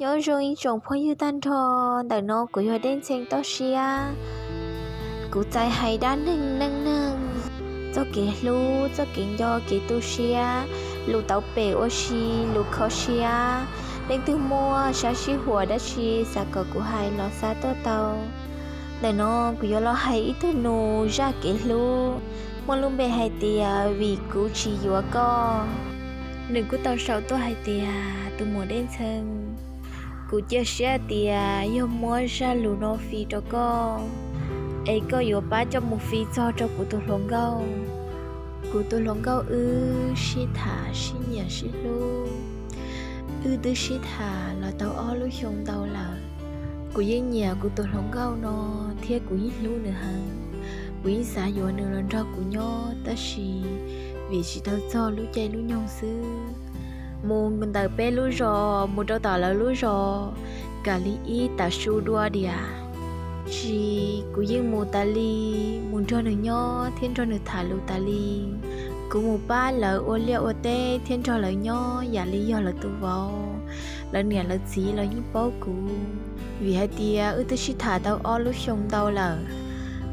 Nyob zoo ib tsoom phooj ywg tag nrho, ntawm no kuv yog Dej Ntxhee Toj Siab. Kuv txais hais dab neeg neej neeg, txoj kev hlub, txoj kev nco, kev tu siab, lus tau pem ua si, lus kho siab. Leej twg muaj sab sij huam dab tsi xav kom kuv hais los xa tuaj tau. Ntawm no kuv yuav los hais ib tug nus zaj kev hlub, muaj lub npe hais tias Vim Kuv Tsis Yuav Koj. Nws kuj tau sau tuaj hais tias, tus muam Dej Ntxhee, kuv cia siab tias yog muab zaj lus no fij rau koj, es koj yuav pab coj mus fij txog rau kuv tus hluas nkauj. Kuv tus hluas nkauj wb sib tham sib nyiam sib hlub, wb twb sib tham los tau ob lub xyoo ntau lawm. Kuv yeej nyiam kuv tus hluas nkauj no thiab kuv yeej hlub nws heev. Kuv yeej xav yuav nws los nrog kuv nyob, tab sis vim tsis tau txog lub caij lub nyoog xwb. Mus ntawm peb lub zos mus rau tom lawv lub zos kam li ib tag su dua diam. Tsis, kuv yeej mus tas li, mus nrog nws nyob thiab nrog nws tham lus tas li. Kuv mus pab lawv ua liaj ua teb thiab nrog lawv nyob yam li yog lawv tus vauv. Lawv niam lawv txiv los yeej paub kuv, vim hais tias wb twb sib tham tau ob lub xyoo ntau lawm.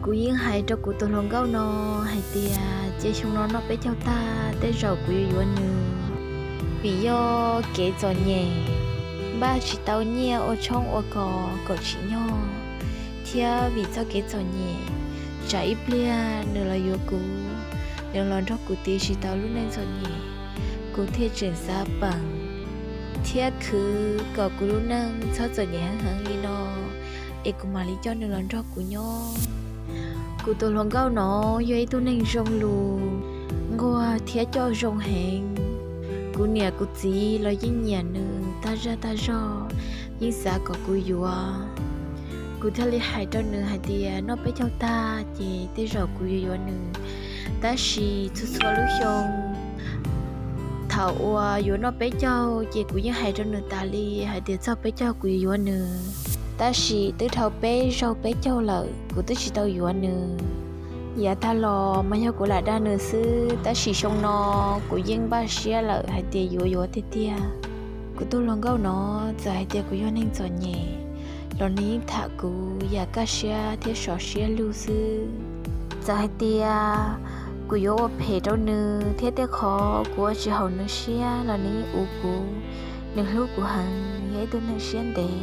Kuv yeej hais rau kuv tus hluas nkauj no hais tias cia xyoo no noj peb caug tag tej zaum kuv yuav yuav nws, vim yog kev txom nyem, npaj tsis tau nyiaj ua tshoob ua kos kom tsim nyog, thiab vim txoj kev txom nyem, tsam ib pliag nws los yuav kuv, nws los nrog kuv tiv tsis tau lub neej txom nyem. Kuv thiaj tseem xav peem thiab khwv kom kuv lub neej txhob txom nyem heev heev li no, es kuv mam li coj nws los nrog kuv nyob. Kuv tus hluas nkauj no yog ib tug neeg zoo lus, nquag thiab coj zoo heev. Kuv niam kuv txiv los yeej nyiam nws tag zaj tag zog, yeej xav kom kuv yuav. Kuv thiaj li hais rau nws hais tias noj peb caug tag ces tej zaum kuv yuav yuav nws. Tab sis txhua txhua lub xyoo, thaum uas yuav noj peb caug ces kuv yeej hais rau nws tas li hais tias txog peb caug kuv yuav yuav nws. Tab sis twb dhau peb zaug peb caug lawm kuv twb tsis tau yuav nws. Yav tag los mas yog kuv lam dag nws xwb, tab sis xyoo no kuv yeej npaj siab lawm hais tias yuav yuav tiag tiag. Kuv tus hluas nkauj no txawm hais tias kuv yog neeg txom nyem los nws yeej tham kuv yam kaj siab thiab sov siab lug xwb. Txawm hais tias kuv yuav ua phem rau nws thiab tej qhov kuv ua tsis haum nws siab los nws yeej uv kuv. Nws hlub kuv heev, yog ib tug neeg siab ntev.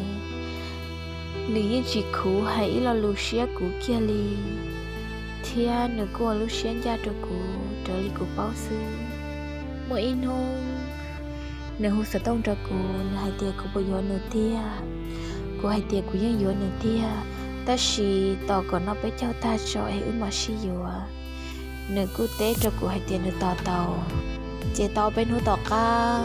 Nws yeej tsis khuv hais ib lo lus siab kuv kiag li, thiab nws kuj ua lub siab ncaj rau kuv raws li kuv paub xwb. Muaj ib hnub nws hu xov tooj rau kuv, nws hais tias kuv puas yuav nws tiag. Kuv hais tias kuv yeej yuav nws tiag, tab sis tos kom noj peb caug tag tso es wb mam sib yuav. Nws kuj teb rau kuv hais tias nws tos tau. Ces tau peb hnub tom qab,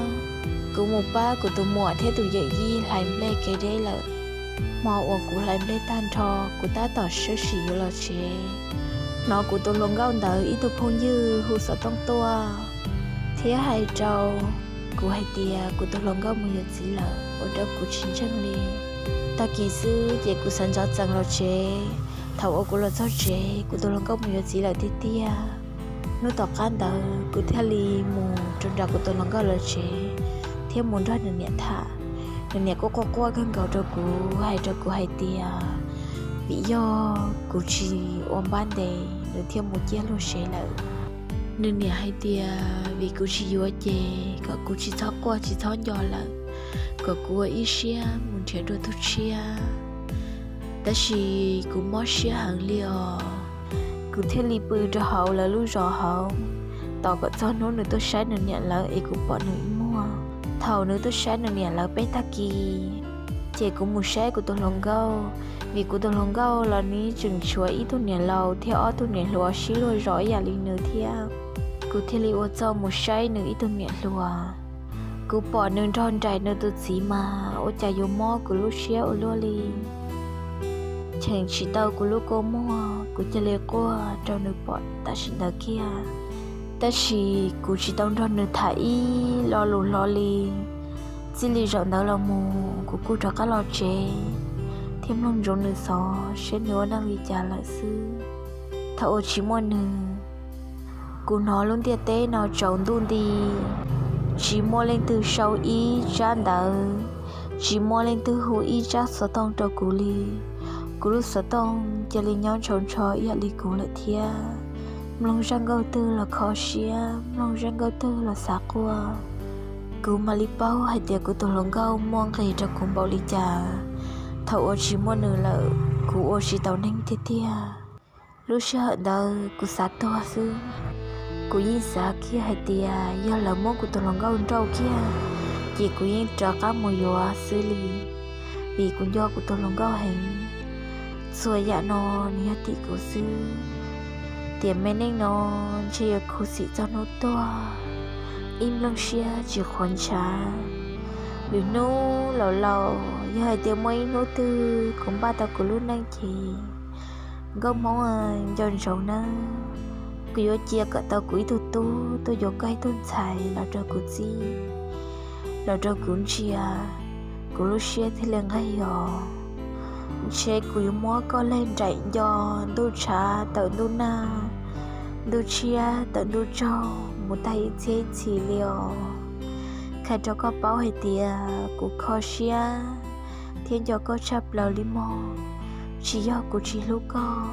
kuv mus pab kuv tus muam thiab tus yawm yij hlais nplej kev deb lawm. Hmo uas kuv hlais nplej tag nrho, kuv tab tom sawb sim yuav los tsev, hnov kuv tus hluas nkauj ntawd ib tug phooj ywg hu xov tooj tuaj thiab hais rau kuv hais tias kuv tus hluas nkauj mus yuav txiv lawm, ua rau kuv tsis ntseeg li. Tag kis xwb ces kuv sawv ntxov txees los tsev. Thaum uas kuv los txog tsev, kuv tus hluas nkauj mus yuav txiv lawm tiag tiag. Hnub tom qab ntawd kuv thiaj li mus rau nram kuv tus hluas nkauj lawv tsev thiab mus nrog nws niam tham. Nws niam kuj quaj quaj kawg nkaus rau kuv, hais rau kuv hais tias vim yog kuv tsis ua npab ntes nws thiaj mus ciaj luag sev lawm. Nws niam hais tias vim kuv tsis yuav ces kom kuv tsis txhob quaj tsis txhob nco lawm, kom kuv ua ib siab mus nrhiav dua tus tshiab. Tab sis kuv mob siab heev li os. Kuv thiaj li pw rau hauv lawv lub zos hauv, tos kom txog hnub nws tuaj saib nws niam lawv es kuv pom nws ib muag. Thaum nws tuaj saib nws niam lawv peb tag kis, ces kuv mus saib kuv tus hluas nkauj, vim kuv tus hluas nkauj los nws tseem tshuav ib tug niam laus thiab ob tug niam hluas sib luag zos ib yam li nws thiab. Kuv thiaj li ua txuj mus saib nws ib tug niam hluas. Kuv pom nws nrog nraim nws tus txiv mas ua cas yuav mob kuv lub siab ua luaj li. Cheem tsis tau kuv lub kua muag, kuv cia li quaj rau nws pom tam sim ntawd kiag. Tab sis kuv tsis tau nrog nws tham ib lo lus hlo li. Txij li zaum ntawd los mus kuv kuj rov qab los tsev thiab mloog ntsoov nws xov seb nws ua neej li cas lawm xwb. Thaum uas tsis muaj nws, kuv hnov lub ntiaj teb no tsaus ntuj nti, tsis muaj leej twg sau ib tsab ntawv Tsis muaj leej twg hu ib tsab xov tooj rau kuv li. Kuv lub xov tooj cia li nyob ntshaus ntsho ib yam li kuv lawm thiab. Mloog zaj nkauj twg los kho siab, mloog zaj nkauj twg los xav quaj. Kuv mam li paub hais tias kuv tus hluas nkauj muaj nqis rau kuv npaum li cas. Thaum uas tsis muaj nws lawm, kuv ua tsis tau neeg tiag tiag. Lub sij hawm ntawd kuv xav tuag xwb. Kuv yeej xav kiag hais tias yog lawv muab kuv tus hluas nkauj nrauj kiag, ces kuv yeej rov qab mus yuav xwb li, vim kuv nco kuv tus hluas nkauj heev. Txhua yam no nws yog tim kuv xwb. Tiam me neej no ntshe yuav khuv xim txog hnub tuag, ib nplooj siab tsis qhuav ntshav. Lwm hnub laus laus, yog hais tias muaj ib hnub twg kuv npaj tau kuv lub neej ces nkauj Hmoob nco ntsoov nawb, kuv yuav cia kom tau kuv ib tug tub tuaj yuav koj ib tug ntxhais los rau kuv txib, los rau kuv ntsia, kuv lub siab thiaj li nqaij os. Ntshe kuv yuav muab koj leg nraim nco, ntuj tshav tawm ntuj nag, ntuj tshiab tawm ntuj tsaug mus tag ib txhiab ib txhis li os. Qhia rau koj paub hais tias kuv kho siab thiab nco koj tshaj plaws li mog. Tsis yog kuv tsis hlub koj,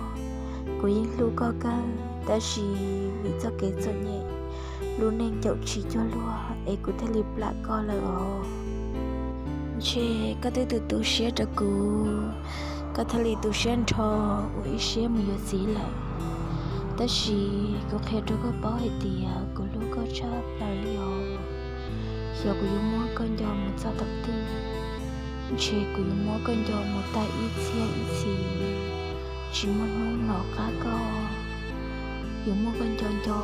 kuv yeej hlub koj kawg, tab sis vim txoj kev txom nyem, lub neej caum tsis cuag luag es kuv thiaj li plam koj lawm os. Ntshe koj twb tu tu siab rau kuv, koj thiaj li tu siab nrho ua ib siab mus yuav txiv lawm. Tab sis kuv qhia rau koj paub hais tias kuv hlub koj tshaj plaws li os. Xyov kuv yuav muab koj nco mus txog thaum twg, ntshe kuv yuav muab koj nco mus tag ib txhiab ib txhis, tsis muaj hnub nov qab koj. Yuav muab koj nco nco,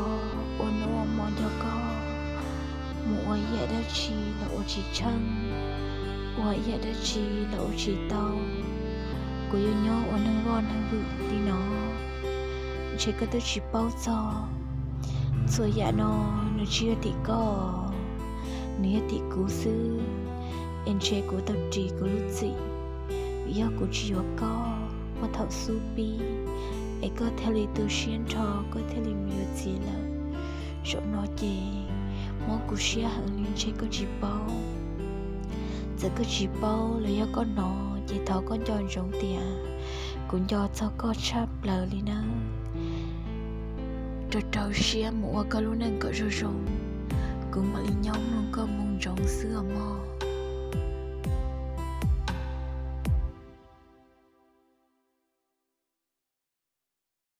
ua hnub ua hmo nco koj, mus ua yam dab tsi los ua tsis tsheej, ua yam dab tsi los ua tsis tau. Kuv yuav nyob ua neeg voj neeg vwm li no, ntshe koj twb tsis paub txog. Txhua yam no nws tsis yog tim koj, nws yog tim kuv xwb. Es ntshe kuv tau ris kuv lub txim, vim yog kuv tsis yuav koj, muaj thaum xub pib es koj thiaj li tu siab nrho, koj thiaj li mus yuav txiv lawm. Zaum no ces mob kuv siab heev li, ntshe koj tsis paub. Txawm koj tsis paub los yog koj hnov ces thov koj nco ntsoov tias kuv nco txog koj tshaj plaws li nawb. Rau rau siab mus ua koj lub neej kom zoo zoo, kuv mam li nyob mloog koj moo ntsoov xwb os mog.